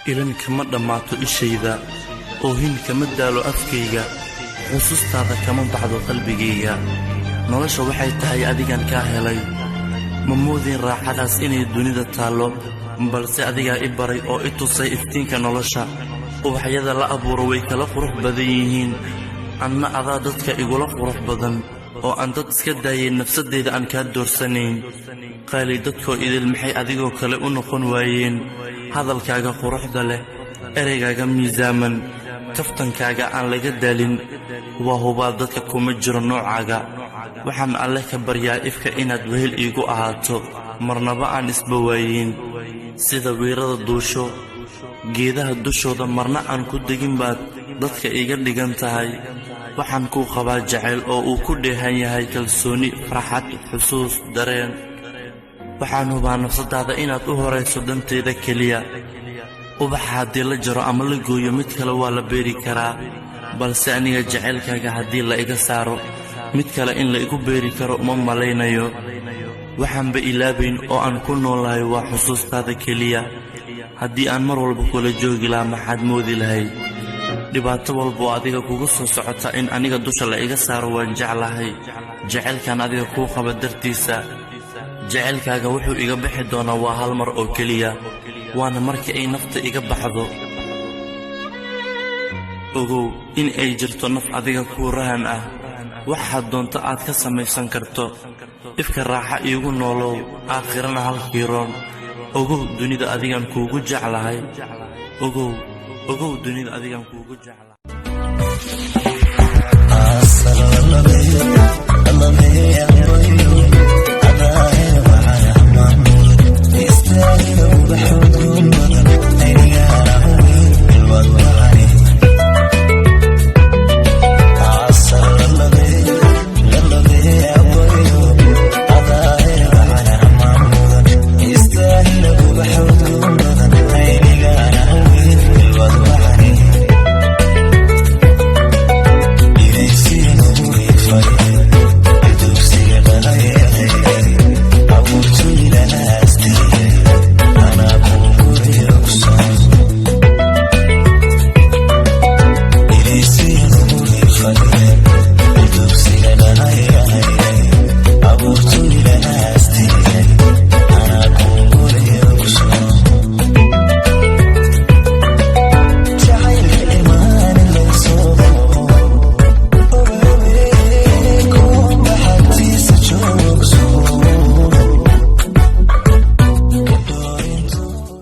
Ilin kama dhammaato ishayda, oohin kama daalo afkayga, xusuustaada kama baxdo qalbigayga. Nolosha waxay tahay adigan kaa helay. Ma moodin raaxadaas inay dunida taallo, balse adigaa i baray oo i tusay iftiinka nolosha. Ubaxyada la abuuro way kala qurux badan yihiin, anna adaa dadka igula qurux badan oo aan dad iska daayay nafsadeyda aan kaa doorsanayn. Qaali, dadkoo idil maxay adigoo kale u noqon waayeen? Hadalkaaga quruxda leh, ereygaaga miisaaman, kaftankaaga aan laga daalin, waa hubaal dadka kuma jiro noocaaga. Waxaan Alleh ka baryaa ifka inaad wehel iigu ahaato, marnaba aan isba waayin. Sida wiirada duusho geedaha dushooda marna aan ku degin baad dadka iiga dhigan tahay. Waxaan kuu qabaa jacayl oo uu ku dheehan yahay kalsooni, farxad, xusuus, dareen. Waxaan hubaa nafsadaada inaad u horayso danteeda keliya. Ubaxa haddii la jaro ama la gooyo, mid kale waa la beeri karaa, balse aniga jacaylkaaga haddii la iga saaro, mid kale in la igu beeri karo uma malaynayo. Waxaanba ilaabayn oo aan ku noolahay waa xusuustaada keliya. Haddii aan mar walba kula joogi lahaa, maxaad moodi lahayd? Dhibaato walba oo adiga kugu soo socota in aniga dusha la iga saaro waan jeclahay, jacaylkan adiga kuu qaba dartiisa. Jacaylkaaga wuxuu iga bixi doonaa waa hal mar oo keliya, waana markii ay nafta iga baxdo. Ogow in ay jirto naf adiga kuu rahan ah, waxaad doonto aad ka samaysan karto. Ifka raaxa iigu noolow, aakhirana halkiiroon. Ogow dunida adigan kuugu jeclahay. Ogow, ogow, dunida adigan kuugu jeclahay.